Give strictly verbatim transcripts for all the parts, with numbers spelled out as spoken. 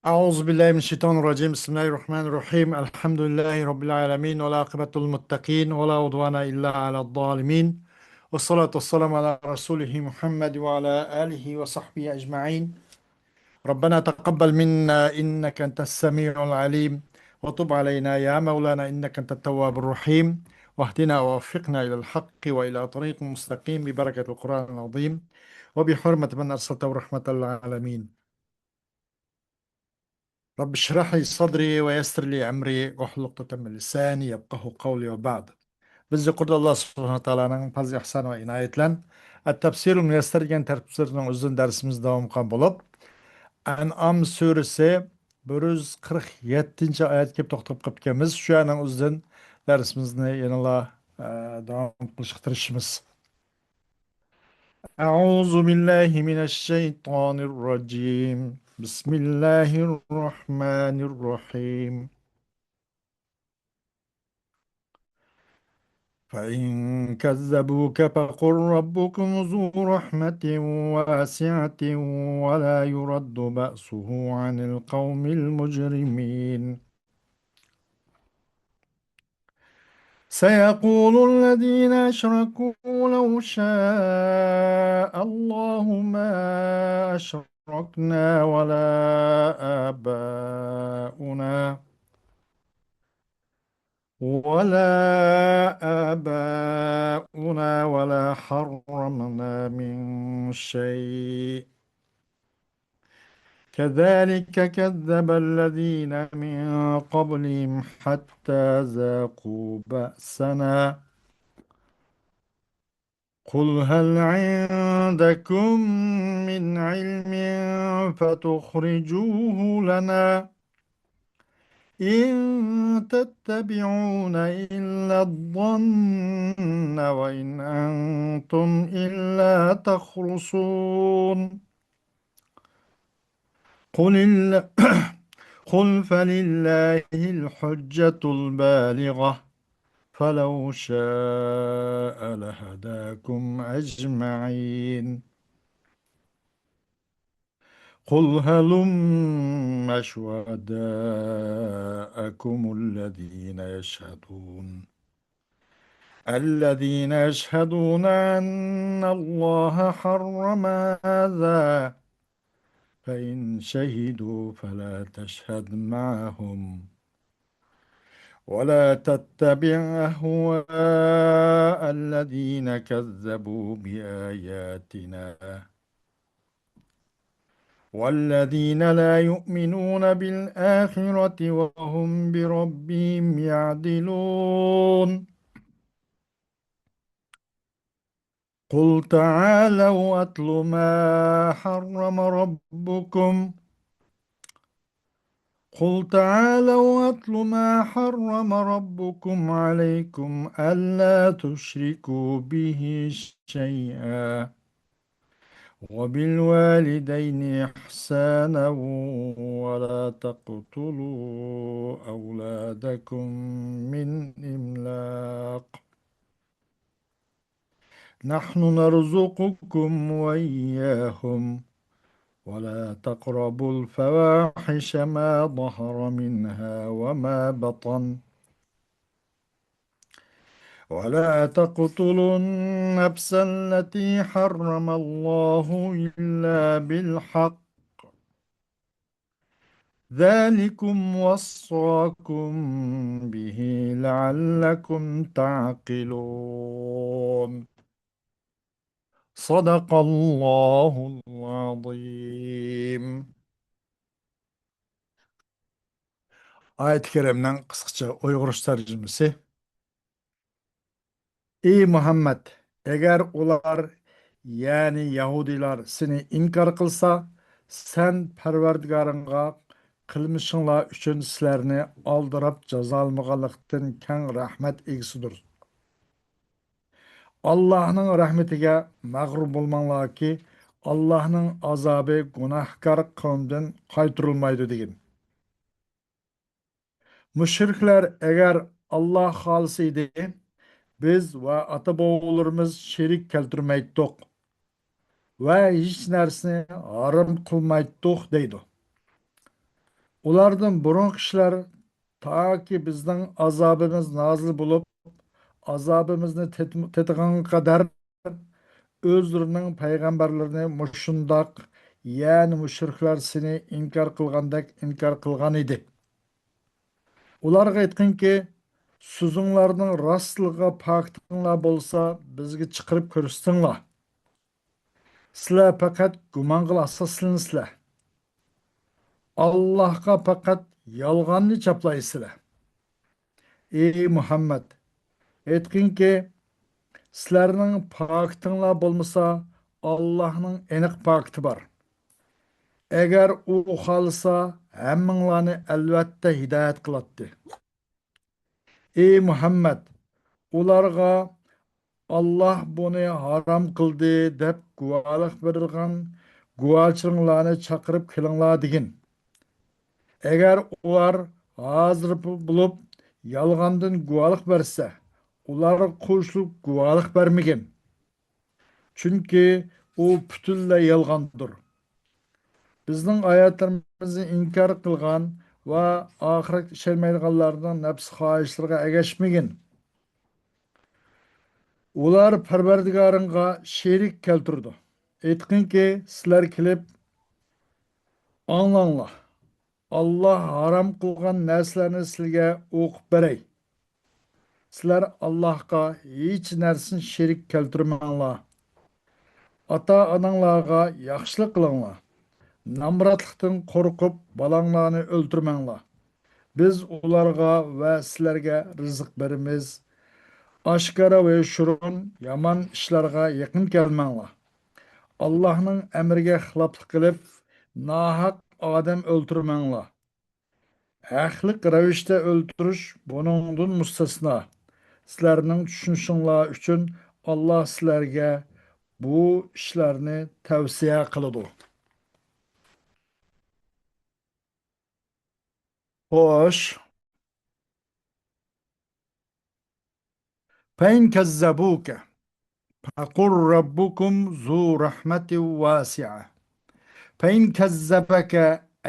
أعوذ بالله من الشيطان الرجيم. بسم الله الرحمن الرحيم. الحمد لله رب العالمين، والعاقبة للمتقين، ولا عدوان إلا على الظالمين، والصلاة والسلام على رسوله محمد وعلى آله وصحبه أجمعين. ربنا تقبل منا إنك أنت السميع العليم، وتب علينا يا مولانا إنك أنت التواب الرحيم، واهدنا ووفقنا إلى الحق وإلى طريق مستقيم ببركة القرآن العظيم وبحرمة من أرسلته رحمة للعالمين. رب اشرح لي صدري ويسر لي أمري واحلل عقدة من لساني يفقهوا قولي وبعد. بىز يۇقىرىدا ئاللا سۇبھانەھۇ ۋە تائالانىڭ پەزلى ئىھسان ۋە ئىنايەت بىلەن ئەت-تەپسىرۇل مۇيەسسەر دېگەن تەپسىرنىڭ ئۆزىدىن دەرسىمىز داۋام قىلغان بولۇپ، ئەنئام سۈرىسى بىر يۈز قىرىق يەتتىنچى ئايەتكە كېلىپ توختاپ قېلىپ كەلگەنمىز. شۇ ئايەتنىڭ ئۆزىدىن دەرسىمىزنى يەنىلا، ئە، داۋام قىلىشقا تىرىشىمىز. أعوذ بالله من الشيطان الرجيم. بسم الله الرحمن الرحيم. فإن كذبوك فقل ربكم ذو رحمة واسعة ولا يرد بأسه عن القوم المجرمين. سيقول الذين أشركوا لو شاء الله ما أشركنا ولا آباؤنا ولا آباؤنا ولا حرمنا من شيء كذلك كذب الذين من قبلهم حتى ذاقوا بأسنا قل هل عندكم من علم فتخرجوه لنا إن تتبعون إلا الظن وإن أنتم إلا تخرصون. قل ال-، قل فلله الحجة البالغة فلو شاء لهداكم أجمعين. قل هلم شهداءكم الذين يشهدون الذين يشهدون أن الله حرم هذا فإن شهدوا فلا تشهد معهم ولا تتبع أهواء الذين كذبوا بآياتنا والذين لا يؤمنون بالآخرة وهم بربهم يعدلون. قل تعالوا أتل ما حرم ربكم قل تعالوا أتل ما حرم ربكم عليكم ألا تشركوا به شيئا وبالوالدين إحسانا ولا تقتلوا أولادكم من إملاق نحن نرزقكم وإياهم ولا تقربوا الفواحش ما ظهر منها وما بطن ولا تقتلوا النفس التي حرم الله إلا بالحق ذلكم وصاكم به لعلكم تعقلون. صدق الله العظيم. ئايەتى كەرىمنىڭ قىسقىچە ئۇيغۇرچە تەرجىمىسى. ئى مۇھەممەد، ئەگەر ئۇلار، يەنى يەھۇدىيلار سېنى ئىنكار قىلسا، سەن پەرۋەردىگارىڭغا قىلمىشىڭلار ئۈچۈن سىلەرنى ئالدىراپ جازالىمىغانلىقتىن كەڭ رەھمەت ئىگىسىدۇر. ئاللاھنىڭ رەھمىتىگە مەغرۇر بولماڭلاركى، ئاللاھنىڭ ئازابى گۇناھكار قەۋمدىن قايتۇرۇلمايدۇ دېگىن. مۇشرىكلار ئەگەر ئاللاھ خالىسا ئىدى، بىز ۋە ئاتا-بوۋىلىرىمىز شېرىك كەلتۈرمەيتتۇق ۋە ھېچ نەرسىنى ھارام قىلمايتتۇق دەيدۇ. ئۇلاردىن بۇرۇنقى كىشىلەر تاكى بىزنىڭ ئازابىمىز نازىل بولۇپ، ئازابىمىزنى تېت-، تېتىغانغا قەدەر ئۆزلىرىنىڭ پەيغەمبەرلىرىنى مۇشۇنداق، يەنى مۇشرىكلار سېنى ئىنكار قىلغاندەك ئىنكار قىلغان ئىدى. ئۇلارغا ئېيتقىنكى، سۆزۈڭلارنىڭ راستلىقىغا پاكىتىڭلار بولسا، بىزگە چىقىرىپ كۆرسىتىڭلار. سىلەر پەقەت گۇمانغىلا ئاساسلىنىسىلەر. ئاللاھقا پەقەت يالغاننى چاپلايسىلەر. ئى مۇھەممەد، ئېيتقىنكى، سىلەرنىڭ پاكىتىڭلار بولمىسا، ئاللاھنىڭ ئېنىق پاكىتى بار. ئەگەر ئۇ خالىسا، ھەممىڭلارنى ئەلۋەتتە ھىدايەت قىلاتتى. ئى مۇھەممەد، ئۇلارغا، «ئاللاھ بۇنى ھارام قىلدى» دەپ گۇۋاھلىق بېرىدىغان گۇۋاچىلىرىڭلارنى چاقىرىپ كېلىڭلار دېگىن. ئەگەر ئۇلار ھازىر بولۇپ يالغاندىن گۇۋاھلىق بەرسە، ئۇلارغا قوشۇلۇپ گۇۋاھلىق بەرمىگىن. چۈنكى ئۇ پۈتۈنلەي يالغاندۇر. بىزنىڭ ئايەتلىرىمىزنى ئىنكار قىلغان ۋە ئاخىرەتكە ئىشەنمەيدىغانلارنىڭ نەپس خاھىشلىرىغا ئەگەشمىگىن. ئۇلار پەرۋەردىگارىڭغا شېرىك كەلتۈرىدۇ. ئېيتقىنكى، سىلەر كېلىپ، ئاڭلاڭلار، ئاللاھ ھارام قىلغان نەرسىلەرنى سىلەرگە ئوقۇپ بېرەي. سىلەر ئاللاھقا ھېچ نەرسىنى شېرىك كەلتۈرمەڭلار. ئاتا-ئاناڭلارغا ياخشىلىق قىلىڭلار. نامراتلىقتىن قورقۇپ، بالاڭلارنى ئۆلتۈرمەڭلار. بىز ئۇلارغا ۋە سىلەرگە رىزىق بېرىمىز. ئاشكارا ۋە يوشۇرۇن يامان ئىشلارغا يېقىن كەلمەڭلار. ئاللاھنىڭ ئەمرىگە خىلاپلىق قىلىپ، ناھەق ئادەم ئۆلتۈرمەڭلار. ھەقلىق رەۋىشتە ئۆلتۈرۈش بۇنىڭدىن مۇستەسنا. سىلەرنىڭ چۈشىنىشىڭلار ئۈچۈن ئاللاھ سىلەرگە بۇ ئىشلارنى تەۋسىيە قىلىدۇ. خوش. فإن كذبوك فقل ربكم ذو رحمة واسعة. فإن كذبك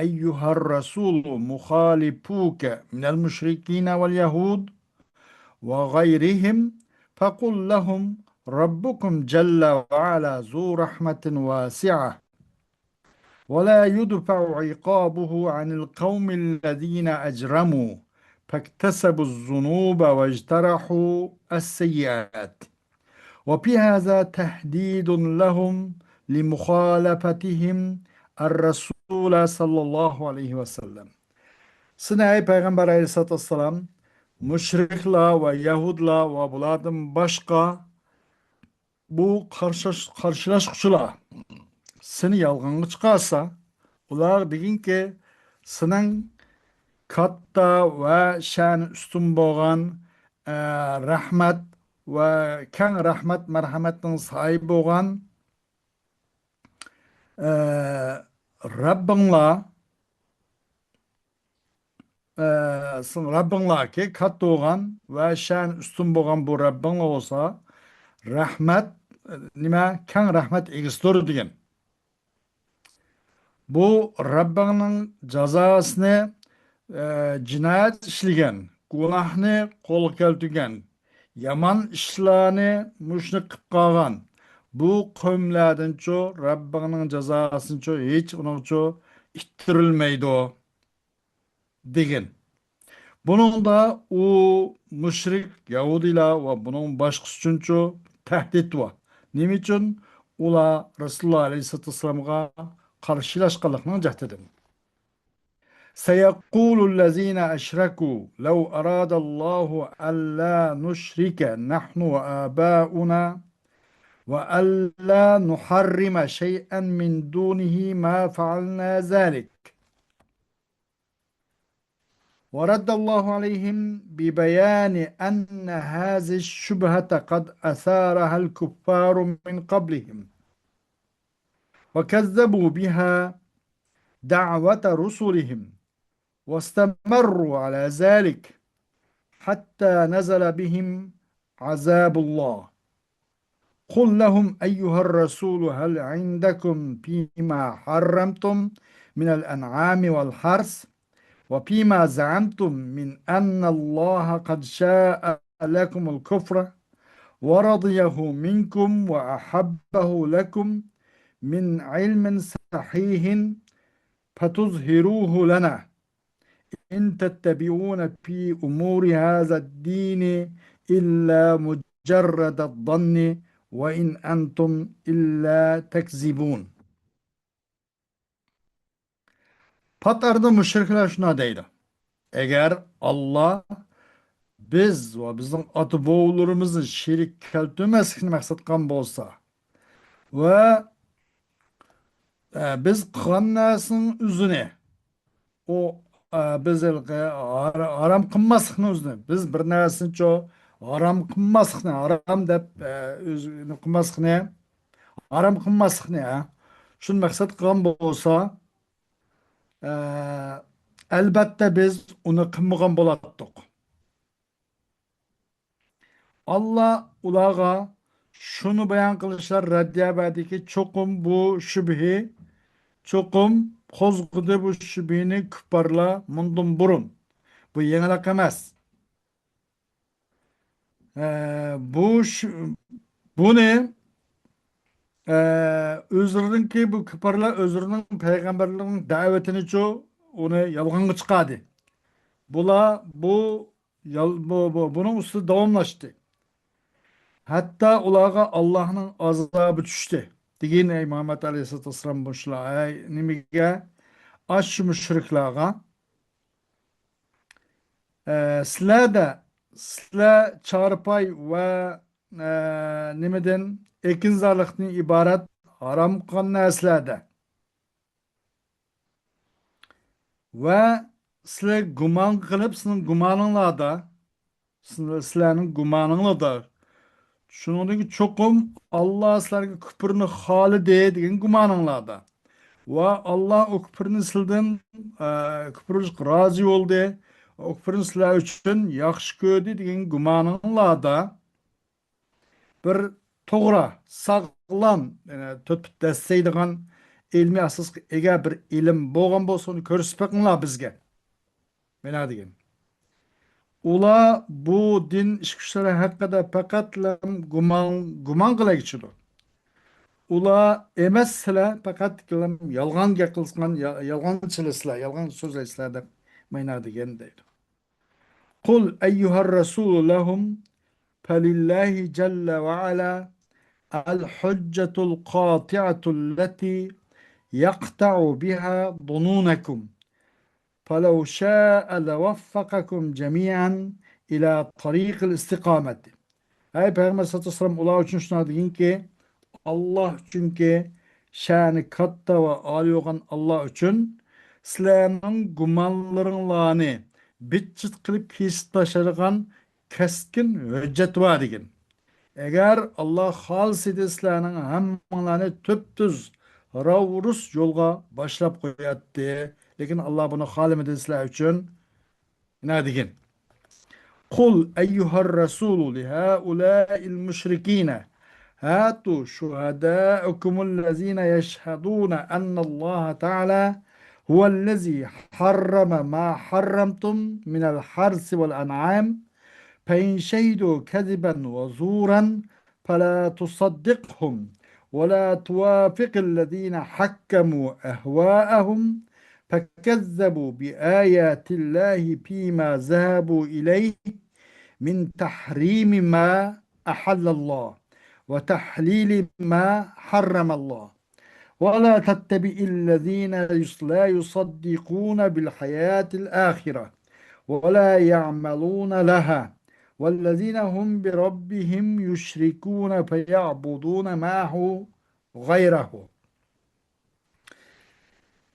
أيها الرسول مخالفوك من المشركين واليهود وغيرهم فقل لهم ربكم جل وعلا ذو رحمة واسعة ولا يدفع عقابه عن القوم الذين أجرموا فاكتسبوا الذنوب واجترحوا السيئات. وفي هذا تهديد لهم لمخالفتهم الرسول صلى الله عليه وسلم. سىنى، ئەي پەيغەمبەر ئەلەيھىسسالاتۇ ۋەسسالام، مۇشرىكلار ۋە يەھۇدلار ۋە بۇلاردىن باشقا بۇ قارشىلاش-، قارشىلاشقۇچىلار سېنى يالغانغا چىقارسا، ئۇلارغا دېگىنكى، سېنىڭ كاتتا ۋە شەنى ئۈستۈن بولغان، ئە، رەھمەت ۋە كەڭ رەھمەت، مەرھەمەتنىڭ ساھىبى بولغان، ئە، رەببىڭلار، ئە، سىڭ-، رەببىڭلاركى كاتتا بولغان ۋە شەن ئۈستۈن بولغان بۇ رەببىڭلار بولسا، رەھمەت، نېمە، كەڭ رەھمەت ئىگىسىدۇر دېگەن. بۇ رەببىڭنىڭ جازاسىنى، ئە، جىنايەت ئىشلىگەن، گۇناھنى قولغا كەلتۈرگەن، يامان ئىشلارنى مۇشۇنى قىلىپ قالغان بۇ قەۋملەردىنچۇ رەببىڭنىڭ جازاسىنىچۇ ھېچ ئۇنىڭچۇ ئىتتىرىلمەيدۇ دېگىن. بۇنىڭدا ئۇ مۇشرىك يەھۇدىيلار ۋە بۇنىڭ باشقىسى ئۈچۈنچۇ تەھدىت بار. نېمە ئۈچۈن؟ ئۇلار رەسۇلۇللا ئەلەيھىسسالاتۇ ۋەسسالامغا قارشىلاشقانلىقنىڭ جەھىتىدىن. سيقول الذين أشركوا لو أراد الله ألا نشرك نحن وآباؤنا وألا نحرم شيئا من دونه ما فعلنا ذلك. ورد الله عليهم ببيان أن هذه الشبهة قد أثارها الكفار من قبلهم، وكذبوا بها دعوة رسلهم، واستمروا على ذلك حتى نزل بهم عذاب الله. قل لهم أيها الرسول هل عندكم فيما حرمتم من الأنعام والحرث؟ وفيما زعمتم من أن الله قد شاء لكم الكفر ورضيه منكم وأحبه لكم من علم صحيح فتظهروه لنا إن تتبعون في أمور هذا الدين إلا مجرد الظن وإن أنتم إلا تكذبون. پات ئارىدا مۇشرىكلار شۇنداق دەيدۇ: ئەگەر ئاللا بىز ۋە بىزنىڭ ئاتا-بوۋىلىرىمىزنى شېرىك كەلتۈرمەسلىكنى مەقسەت قىلغان بولسا ۋە، ئە، بىز قىلغان نەرسىنىڭ ئۆزىنى، ئۇ، ئە، بىز ھېلىقى ھار-، ھارام قىلماسلىقنى ئۆزىنى، بىز بىر نەرسىنىچۇ ھارام قىلماسلىقنى، ھارام دەپ، ئە، ئۆزىنى قىلماسلىقنى، ھارام قىلماسلىقنى، ھە، شۇنى مەقسەت قىلغان بولسا، ئە، ئەلبەتتە بىز ئۇنى قىلمىغان بولاتتۇق. ئاللا ئۇلارغا شۇنى بايان قىلىشلار رەددىيە بەردىكى، چوقۇم بۇ شۈبھە، چوقۇم قوزغىدى بۇ شۈبھىنى كۇپپارلار مۇندىن بۇرۇن. بۇ يېڭىلىق ئەمەس. ئە، بۇ شۈ-، بۇنى، ئە، ئۆزلىرىنىڭكى، بۇ كۇپپارلار ئۆزلىرىنىڭ پەيغەمبەرلىرىنىڭ دەۋىتىنىچۇ ئۇنى يالغانغا چىقاردى. بۇلار بۇ يال-، بۇ، بۇ، بۇنىڭ ئۈستىدە داۋاملاشتى. ھەتتا ئۇلارغا ئاللاھنىڭ ئازابى چۈشتى. دېگىن، ئەي مۇھەممەد ئەلەيھىسسالاتۇ ۋەسسالام، مۇشۇلار، ئەي نېمىگە، ئاشۇ مۇشرىكلارغا، ئە، سىلەردە، سىلەر چارپاي ۋە، ئە، نېمىدىن، ئېكىنزارلىقتىن ئىبارەت ھارام قىلغان نەرسىلەردە ۋە سىلەر گۇمان قىلىپ، سىزنىڭ گۇمانىڭلاردا، سىلەر، سىلەرنىڭ گۇمانىڭلاردا، شۇنىڭدىن چوقۇم ئاللا سىلەرگە كۈپرنى خالىدى دېگەن گۇمانىڭلاردا ۋە ئاللا ئۇ كۈپرنى سىلدىن، ئە، كۈپرلۈك رازى بولدى، ئۇ كۈپرنى سىلەر ئۈچۈن ياخشى كۆردى دېگەن گۇمانىڭلاردا بىر توغرا، ساغلام، يەنى تۆت پۇت دەسسەيدىغان ئىلمىي ئاساسقا ئىگە بىر ئىلىم بولغان بولسا، ئۇنى كۆرسىتىپ بېقىڭلار بىزگە. مانا دېگەن. ئۇلار بۇ دىن ئىچكۈچىلىرى ھەققىدە پەقەتلا گۇمان، گۇمان قىلغۇچىدۇر. ئۇلار ئەمەس سىلەر، پەقەت يالغان گەپ قىلسىڭلار، يا-، يالغانچىلىسىلەر، يالغان سۆزلەيسىلەر دەپ مانا دېگەن دەيدۇ. قل أيها الرسول لهم فلله جل وعلا الحجة القاطعة التي يقطع بها ظنونكم فلو شاء لوفقكم جميعا إلى طريق الاستقامة. ئەي پەيغەمبەر سەللەللاھۇ ئەلەيھى ۋەسەللەم، ئۇلار ئۈچۈن شۇنداق دېگىنكى، ئاللا ئۈچۈنكى، شەنى كاتتا ۋە ئالىي بولغان ئاللا ئۈچۈن سىلەرنىڭ گۇمانلىرىڭلارنى بىت-چىت قىلىپ كېسىپ تاشلايدىغان كەسكىن ھۆججەت بار دېگىن. ئەگەر ئاللا خالىسىدى، سىلەرنىڭ ھەممىڭلارنى تۈپتۈز راۋۇرۇس يولغا باشلاپ قوياتتى. لېكىن ئاللا بۇنى خالىمىدى سىلەر ئۈچۈن. مانا دېگىن. قل أيها الرسول لهؤلاء المشركين هاتوا شهداءكم الذين يشهدون أن الله تعالى هو الذي حرم ما حرمتم من الحرث والأنعام فإن شهدوا كذبا وزورا فلا تصدقهم ولا توافق الذين حكموا أهواءهم فكذبوا بآيات الله فيما ذهبوا إليه من تحريم ما أحل الله وتحليل ما حرم الله ولا تتبع الذين لا يصدقون بالحياة الآخرة ولا يعملون لها والذين هم بربهم يشركون فيعبدون معه غيره.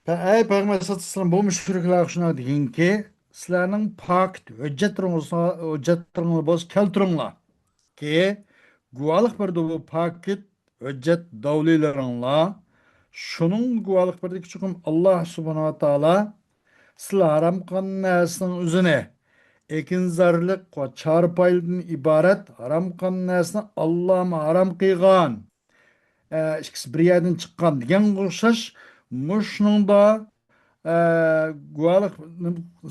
ئەي پەيغەمبەر سەللەللاھۇ ئەلەيھى ۋەسەللەم، بۇ مۇشرىكلارغا شۇنداق دېگىنكى، سىلەرنىڭ پاكىت ھۆججەتلىرىڭىز، ھۆججەتلىرىڭلار بولسا كەلتۈرۈڭلار. كى، گۇۋاھلىق بەردى بۇ پاكىت ھۆججەت دەلىللىرىڭلار. شۇنىڭ گۇۋاھلىق بەردىكى، چوقۇم ئاللا سۇبھانەھۇ ۋە تائالا سىلەر ھارام قىلغان نەرسىنىڭ ئۆزىنى، ئېكىنزارلىق ۋە چارپايلىدىن ئىبارەت ھارام قىلغان نەرسىنى ئاللامۇ ھارام قىلغان. ئە، ئىككىسى بىر يەردىن چىققان دېگەنگە ئوخشاش، مۇشۇنىڭدا، ئە، گۇۋاھلىق،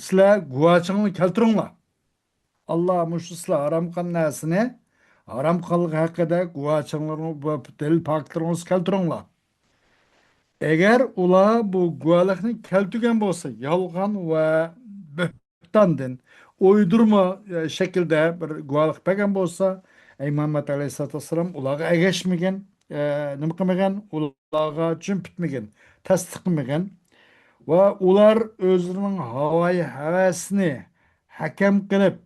سىلەر گۇۋاچىڭلارنى كەلتۈرۈڭلار. ئاللا مۇشۇ سىلەر ھارام قىلغان نەرسىنى ھارام قىلغانلىقى ھەققىدە گۇۋاچىڭلارنى، بۇ دەلىل پاكىتلىرىڭىزنى كەلتۈرۈڭلار. ئەگەر ئۇلار بۇ گۇۋاھلىقنى كەلتۈرگەن بولسا، يالغان ۋە بۆھتاندىن، ئويدۇرما، ئە، شەكىلدە بىر گۇۋاھلىق بەرگەن بولسا، ئەي مۇھەممەد ئەلەيھىسسالاتۇ ۋەسسالام ئۇلارغا ئەگەشمىگىن، ئە، نېمە قىلمىغىن، ئۇلارغا جۈن پۈتمىگىن، تەستىقلىمىغىن ۋە ئۇلار ئۆزلىرىنىڭ ھاۋايى ھەۋەسىنى ھەكەم قىلىپ،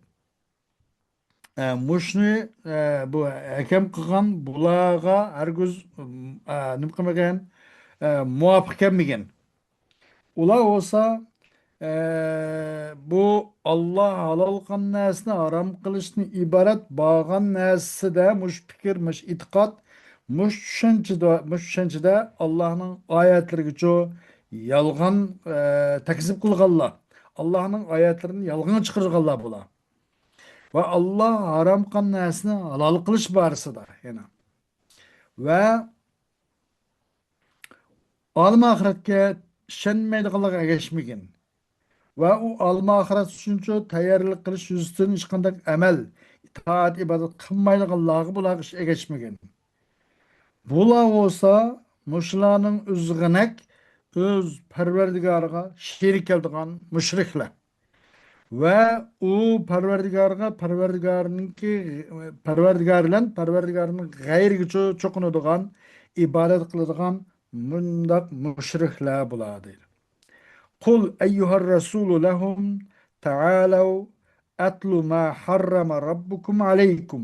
ئە، مۇشۇنى، ئە، بۇ ھەكەم قىلغان بۇلارغا ھەرگىز، ئە، نېمە قىلمىغىن، ئە، مۇۋاپىق كەلمىگەن. ئۇلار بولسا، ئە، بۇ ئاللا ھالال قىلغان نەرسىنى ھارام قىلىشتىن ئىبارەت بارغان نەرسىدە مۇشۇ پىكىر، مۇشۇ ئېتىقاد، مۇشۇ چۈشەنچىدە، مۇشۇ چۈشەنچىدە ئاللانىڭ ئايەتلىرىگىچۇ يالغان، ئە، تەكزىپ قىلغانلار، ئاللانىڭ ئايەتلىرىنى يالغان چىقىرغانلار بۇلار. ۋە ئاللا ھارام قىلغان نەرسىنى ھالال قىلىش بارىسىدا يەنە. ۋە ئالەم ئاخىرەتكە ئىشەنمەيدىغانلارغا ئەگەشمىگىن. ۋە ئۇ ئالەم ئاخىرەت ئۈچۈنچۇ تەييارلىق قىلىش يۈزىسىدىن ھېچقانداق ئەمەل، ئىتائەت، ئىبادەت قىلمايدىغانلارغا بۇلارغا ئىش ئەگەشمىگىن. بۇلار بولسا مۇشۇلارنىڭ ئۆزىغىنەك ئۆز پەرۋەردىگارىغا شېرىك كېلىدىغان مۇشرىكلار. ۋە ئۇ پەرۋەردىگارغا، پەرۋەردىگارنىڭكى، پەرۋەردىگار بىلەن پەرۋەردىگارنىڭ غەيرىگە چو-، چوقۇنىدىغان، ئىبادەت قىلىدىغان مۇنداق مۇشرىكلار بۇلار دەيدۇ. قل أيها الرسول لهم تعالوا أتل ما حرم ربكم عليكم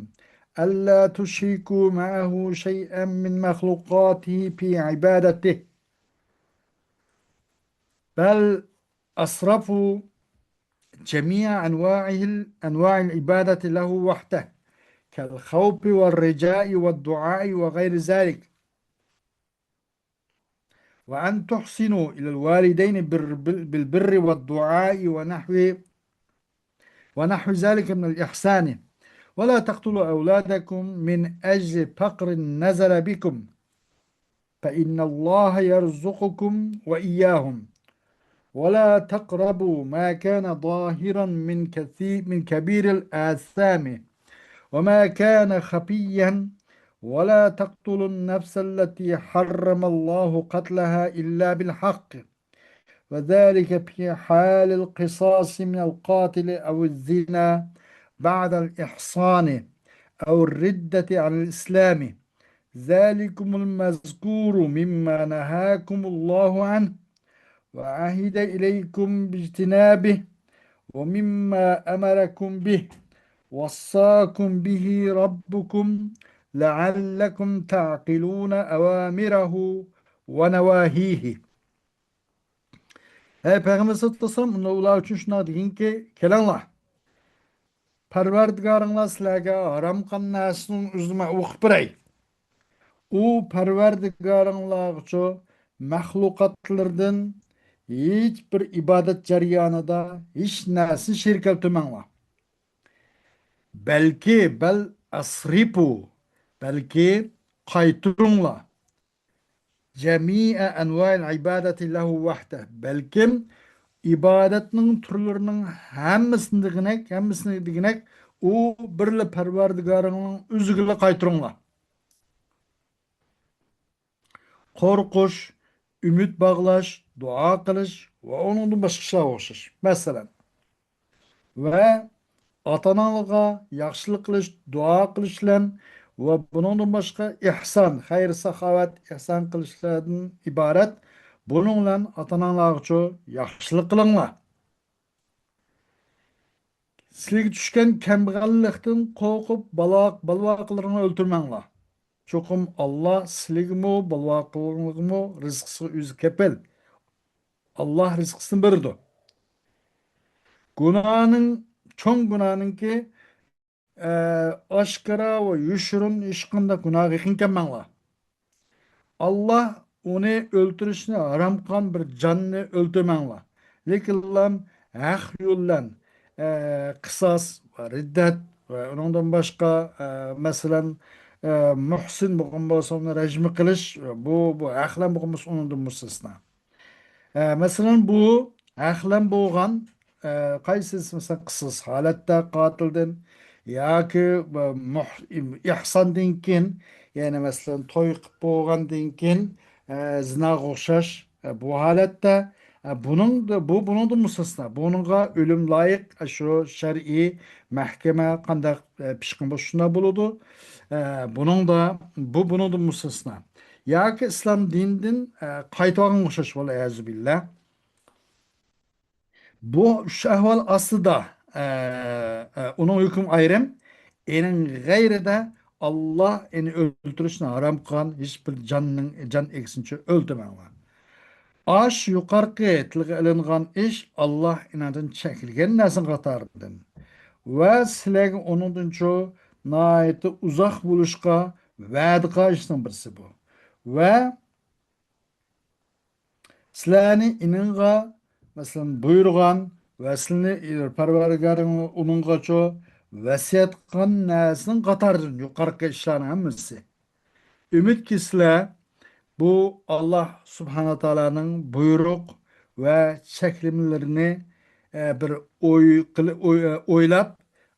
ألا تشركوا معه شيئا من مخلوقاته في عبادته بل أسرفوا جميع أنواعه، أنواع العبادة له وحده، كالخوف والرجاء والدعاء وغير ذلك، وأن تحسنوا إلى الوالدين بال-، بال-، بالبر والدعاء ونحو، ونحو ذلك من الإحسان، ولا تقتلوا أولادكم من أجل فقر نزل بكم، فإن الله يرزقكم وإياهم، ولا تقربوا ما كان ظاهرا من كثي-، من كبير الآثام، وما كان خفيا، ولا تقتلوا النفس التي حرم الله قتلها إلا بالحق، وذلك في حال القصاص من القاتل أو الزنا بعد الإحصان أو الردة عن الإسلام، ذلكم المذكور مما نهاكم الله عنه وعهد إليكم باجتنابه ومما أمركم به وصاكم به ربكم لعلكم تعقلون أوامره ونواهيه. ئەي پەيغەمبەر سەللەللاھۇ ئەلەيھى ۋەسەللەم، ئۇندا ئۇلار ئۈچۈن شۇنداق دېگىنكى، كېلىڭلار، پەرۋەردىگارىڭلار سىلەرگە ھارام قىلغان نەرسىنىڭ ئۆزىنى مەن ئوقۇپ بېرەي. ئۇ پەرۋەردىگارىڭلارغىچۇ مەخلۇقاتلىرىدىن ھېچ بىر ئىبادەت جەريانىدا ھېچ نەرسىنى شېرىك كەلتۈرمەڭلار. بەلكى، بەل ئەسرىپۇ، بەلكى قايتۇرۇڭلار. جەمىئە ئەنۋائىل ئىبادەتى لەھۇ ۋەھدە. بەلكىم ئىبادەتنىڭ تۈرلىرىنىڭ ھەممىسىنى دېگىنەك، ھەممىسىنى دېگىنەك، ئۇ بىرلا پەرۋەردىگارىڭنىڭ ئۆزىگىلا قايتۇرۇڭلار. قورقۇش، ئۈمىد باغلاش، دۇئا قىلىش ۋە ئۇنىڭدىن باشقا ئىشلارغا ئوخشاش. مەسىلەن، ۋە ئاتا-ئاناڭلارغا ياخشىلىق قىلىش، دۇئا قىلىش بىلەن ۋە بۇنىڭدىن باشقا ئېھسان، خەير-ساخاۋەت، ئېھسان قىلىشلاردىن ئىبارەت. بۇنىڭ بىلەن ئاتا-ئاناڭلارغىچۇ ياخشىلىق قىلىڭلار. سىلىگە چۈشكەن كەمبەغەللىكتىن قورقۇپ، بالا-، بالىۋاقلىرىڭلارنى ئۆلتۈرمەڭلار. چوقۇم ئاللا سىلىگىمۇ، بالىۋاقلىرىڭلارغىمۇ رىزقىسى ئۆزى كېپىل. ئاللا رىزقىسىنى بېرىدۇ. گۇناھنىڭ، چوڭ گۇناھنىڭكى، ئە، ئاشكارا ۋە يوشۇرۇن ھېچقانداق گۇناھقا يېقىن كەلمەڭلار. ئاللا ئۇنى ئۆلتۈرۈشنى ھارام قىلغان بىر جاننى ئۆلتۈرمەڭلار. لېكىنلا ھەق يول بىلەن، ئە، قىساس ۋە رىددەت ۋە ئۇنىڭدىن باشقا، ئە، مەسىلەن، ئە، مۇھسىن بولغان بولسا ئۇنى رەجمى قىلىش، بۇ، بۇ ھەق بىلەن بولغان بولسا ئۇنىڭدىن مۇستەسنا. ئە، مەسىلەن، بۇ ھەقلەن بولغان، ئە، قايسىسى، مەسىلەن، قىساس ھالەتتە قاتىلدىن ياكى، ئە، مۇھ-، ئىھساندىن كېيىن، يەنى، مەسىلەن، توي قىلىپ بولغاندىن كېيىن، ئە، زىناغا ئوخشاش، ئە، بۇ ھالەتتە، ئە، بۇنىڭ، بۇ بۇنىڭدىن مۇستەسنا. بۇنىڭغا ئۆلۈم لايىق، ئە، شۇ شەرئىي مەھكىمە قانداق، ئە، پىشقىن بولسا شۇنداق بولىدۇ. ئە، بۇنىڭدا، بۇ بۇنىڭدىن مۇستەسنا. ياكى ئىسلام دىنىدىن، ئە، قايتىۋالغانغا ئوخشاش، ۋەلئىيازۇ بىللا. بۇ ئۈچ ئەھۋال ئاستىدا، ئە، ئە، ئۇنىڭ ھۆكمى ئايرىم. ئېنىڭ غەيرىدە ئاللا ئېنى ئۆلتۈرۈشنى ھارام قىلغان ھېچ بىر جاننىڭ، جان ئىگىسىنى ئۆلتۈرمەڭلار. ئاش يۇقارقى تىلغا ئېلىنغان ئىش ئاللا ئېنىڭدىن چەكلىگەن نەرسىنىڭ قاتارىدىن. ۋە سىلەرگە ئۇنىڭدىنچۇ ناھايىتى ئۇزاق بولۇشقا ۋەدە قىلغان ئىشنىڭ بىرسى بۇ. ۋە سىلەرنى ئېنىڭغا، مەسىلەن، بۇيرۇغان ۋە سىلىنى پەرۋەردىگارىڭ ئۇنىڭغىچۇ ۋەسىيەت قىلغان نەرسىنىڭ قاتارىدىن يۇقىرىقى ئىشلارنىڭ ھەممىسى. ئۈمىدكى سىلەر بۇ ئاللا سۇبھانە تائالانىڭ بۇيرۇق ۋە چەكلىمىلىرىنى، ئە، بىر ئوي قىل-، ئوي-، ئە، ئويلاپ،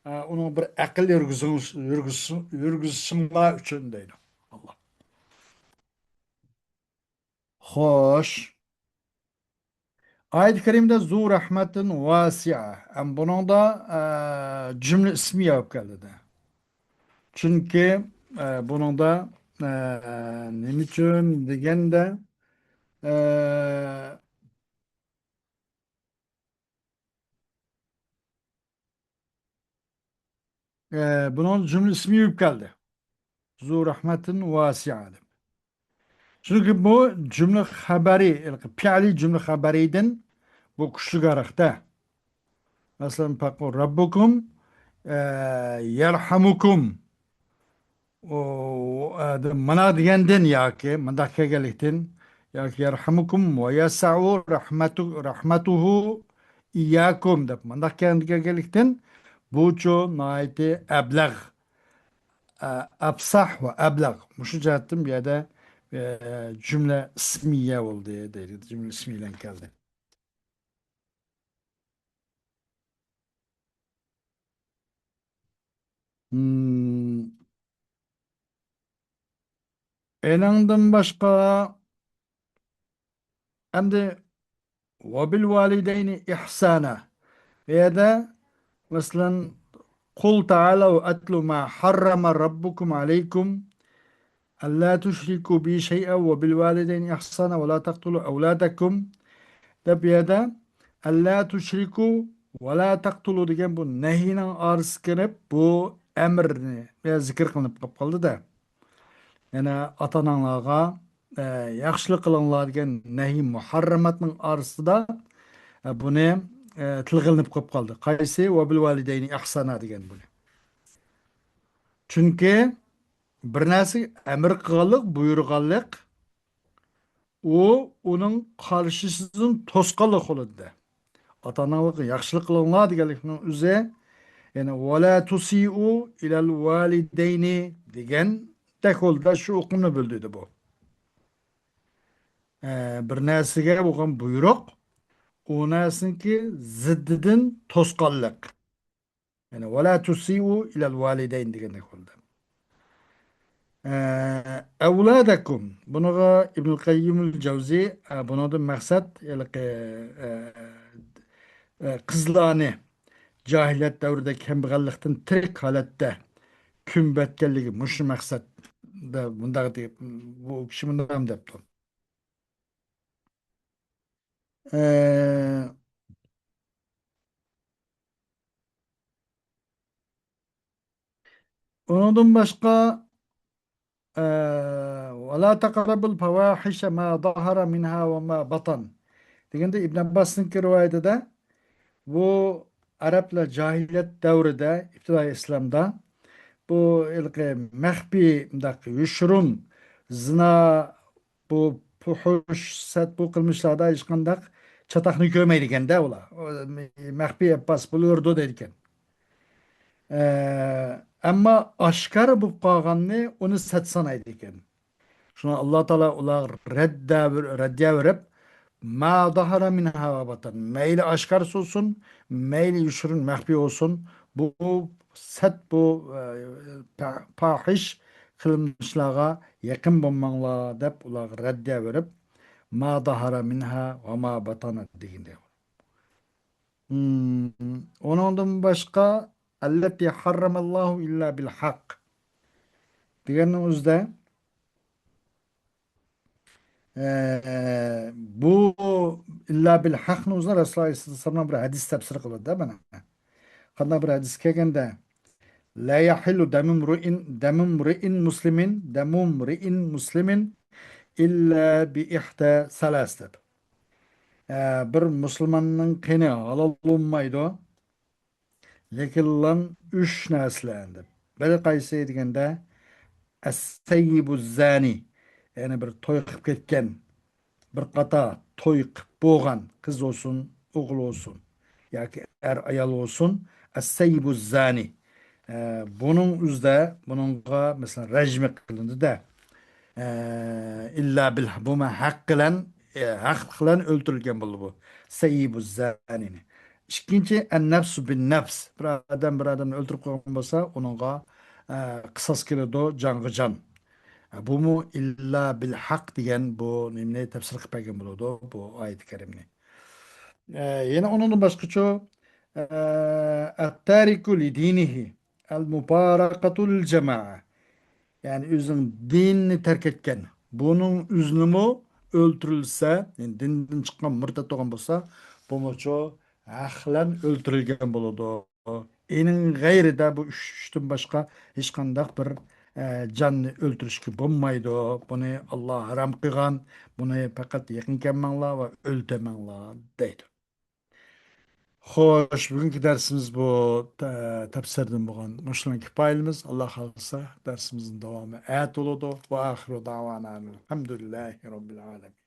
ئە، ئۇنىڭ بىر ئەقىل يۈرگۈزۈڭ-، يۈرگۈز-، يۈرگۈزۈشۈڭلار ئۈچۈن دەيدۇ ئاللا. خوش. ئايەت كەرىمىدە زۇ رەھمەتىن ۋاسىئە. ئەم بۇنىڭدا، ئە، جۈملە ئىسمىيە بولۇپ كەلدى. چۈنكى، ئە، بۇنىڭدا، ئە، نېمە ئۈچۈن دېگەندە، ئە، ئە، بۇنىڭ جۈملە ئىسمى يۈرۈپ كەلدى. زۇ رەھمەتىن ۋاسىئە دەپ. چۈنكى بۇ جۈملە خەبەرى، پېئلى جۈملە خەبەرىدىن بۇ كۈچلۈكرەك. مەسىلەن، پەقۇ رەببۇكۇم، ئە، يەرھەمۇكۇم. ئۇ، ئە، دە-، مانا دېگەندىن ياكى مۇنداق كەلگەنلىكتىن، ياكى يەرھەمۇكۇم ۋە يەسەئۇ رەھمەتۇ-، رەھمەتۇھۇ ئىيياكۇم دەپ مۇنداق كەلگەنلىكتىن، بۇچۇ ناھايىتى ئەبلەغ، ئە، ئەپساھ ۋە ئەبلەغ. مۇشۇ جەھەتتىن بۇ يەردە، ئە، جۈملە ئىسمىيە بولدى دەيدۇ، جۈملە ئىسمىيە بىلەن كەلدى. مم. ئېنىڭدىن باشقا، ئەمدى ۋەبىل ۋالىدەينى ئىھسانا. بۇ يەردە، مەسىلەن، قۇل تائالەۋ ئەتلۇ ما ھەررەمە رەببۇكۇم ئەلەيكۇم ئەللا تۇشرىكۇ بى شەيئەن ۋە بىل ۋالىدەينى ئىھسانا ۋە لا تەقتۇلۇ ئەۋلادەكۇم دەپ، بۇ يەردە ئەللا تۇشرىكۇ ۋە لا تەقتۇلۇ دېگەن بۇ نەھىينىڭ ئارىسىغا كىرىپ، بۇ ئەمرنى بۇ يەردە زىكىر قىلىنىپ قېلىپ قالدى-دە. يەنە ئاتا-ئاناڭلارغا، ئە، ياخشىلىق قىلىڭلار دېگەن نەھىي مۇھەررەماتنىڭ ئارىسىدا، ئە، بۇنى، ئە، تىلغا ئېلىنىپ قېلىپ قالدى. قايسى؟ ۋە بىل ۋالىدەينى ئىھسانا دېگەن بۇنى. چۈنكى بىر نەرسىگە ئەمر قىلغانلىق، بۇيرۇغانلىق، ئۇ ئۇنىڭ قارشىسىدىن توسقانلىق بولىدۇ. ئاتا-ئاناڭلارغا ياخشىلىق قىلىڭلار دېگەنلىكنىڭ ئۆزى، يەنى ۋەلا تۇسىئۇ ئىلەل ۋالىدەينى دېگەندەك بولدى. شۇ ئۇقۇمنى بىلدۈردى بۇ. ئە، بىر نەرسىگە بولغان بۇيرۇق، ئۇ نەرسىنىڭكى زىددىدىن توسقانلىق. يەنى ۋەلا تۇسىئۇ ئىلەل ۋالىدەين دېگەندەك بولدى. ئە، ئەۋلادەكۇم. بۇنىڭغا ئىبنۇل قەييىمۇل جەۋزى، ئە، بۇنىڭدىن مەقسەت، ھېلىقى، ئە، ئە، قىزلارنى جاھىلىيەت دەۋرىدە كەمبەغەللىكتىن تىرىك ھالەتتە كۆمۈۋەتكەنلىكى مۇشۇ مەقسەتتە مۇنداق دەپ، بۇ كىشى مۇنداق دەپتۇ. ئە، ئۇنىڭدىن باشقا، ئە، ۋەلا تەقرەبۇل پەۋاھىشە ما زەھەرە مىنھا ۋە ما بەتەن دېگەندە، ئىبن ئابباسنىڭكى رىۋايىتىدە، بۇ ئەرەبلەر جاھىلىيەت دەۋرىدە، ئىپتىدائىي ئىسلامدا، بۇ ھېلىقى مەخپىي، مۇنداق يوشۇرۇن زىنا، بۇ پۇھۇش، سەت، بۇ قىلمىشلاردا ھېچقانداق چاتاقنى كۆرمەيدىكەن-دە ئۇلار. ئۇ مەخپىي ئەپپاس بولۇۋېرىدۇ دەيدىكەن. ئە، ئەمما ئاشكارا بولۇپ قالغاننى ئۇنى سەت سانايدىكەن. شۇڭا ئاللا تائالا ئۇلارغا رەددە-، رەددىيە بېرىپ، ما ظهر منها وما بطن، مەيلى ئاشكارىسى بولسۇن، مەيلى يوشۇرۇن، مەخپىي بولسۇن، بۇ سەت، بۇ، ئە، پا-، پاھىش قىلمىشلارغا يېقىن بولماڭلار دەپ ئۇلارغا رەددىيە بېرىپ، ما ظهر منها وما بطن دېگەندەك. مم، ئۇنىڭدىن باشقا، التي حرم الله إلا بالحق دېگەننىڭ ئۆزىدە، ئە، بۇ إلا بالحقنىڭ ئۆزىنى رەسۇلۇللاھ ئەلەيھىسسالامنىڭ بىر ھەدىس تەپسىر قىلىدۇ مانا. قانداق بىر ھەدىس كەلگەندە، لا يحل دم امرئ، دم امرئ مسلم، دم امرئ مسلم إلا بإحدى ثلاث دەپ. ئە، بىر مۇسۇلماننىڭ قېنى ھالال بولمايدۇ، لېكىنلا ئۈچ نەرسىلەر دەپ. بىرى قايسى دېگەندە، الثيب الزاني، يەنى بىر توي قىلىپ كەتكەن، بىر قاتار توي قىلىپ بولغان قىز بولسۇن، ئوغۇل بولسۇن ياكى ئەر ئايال بولسۇن، الثيب الزاني. ئە، بۇنىڭ ئۆزىدە بۇنىڭغا، مەسىلەن، رەجمى قىلىندى-دە. ئە، إلا بال، بۇمۇ ھەق بىلەن، ئە، ھەقلىق بىلەن ئۆلتۈرۈلگەن بولىدۇ بۇ سەييىبۇ زانىنى. ئىككىنچى، النفس بالنفس. بىر ئادەم بىر ئادەمنى ئۆلتۈرۈپ قويغان بولسا، ئۇنىڭغا، ئە، قىساس كېلىدۇ، جانغا جان. ئە، بۇمۇ إلا بالحق دېگەن بۇ نېمىنى تەپسىر قىلىپ بەرگەن بولىدۇ بۇ ئايەت كەرىمنى. ئە، يەنە ئۇنىڭدىن باشقىچۇ، ئە، التارك لدينه المفارقة للجماعة. يەنى ئۆزىنىڭ دىنىنى تەرك ئەتكەن، بۇنىڭ ئۆزىنىمۇ ئۆلتۈرۈلسە، يەنى دىندىن چىققان مۇرتەت بولغان بولسا، بۇمۇچۇ ھەق بىلەن ئۆلتۈرۈلگەن بولىدۇ. ئېنىڭ غەيرىدە بۇ ئۈچ، ئۈچتىن باشقا ھېچقانداق بىر، ئە، جاننى ئۆلتۈرۈشكە بولمايدۇ. بۇنى ئاللا ھارام قىلغان. بۇنى پەقەت يېقىن كەلمەڭلار ۋە ئۆلتۈرمەڭلار دەيدۇ. خوش، بۈگۈنكى دەرسىمىز بۇ تە-، تەپسىردىن بولغان مۇشۇنىڭ كۇپايىلىمىز. ئاللا خالىسا، دەرسىمىزنىڭ داۋامى ئەتە بولىدۇ. وآخر دعوانا أن الحمد لله رب العالمين.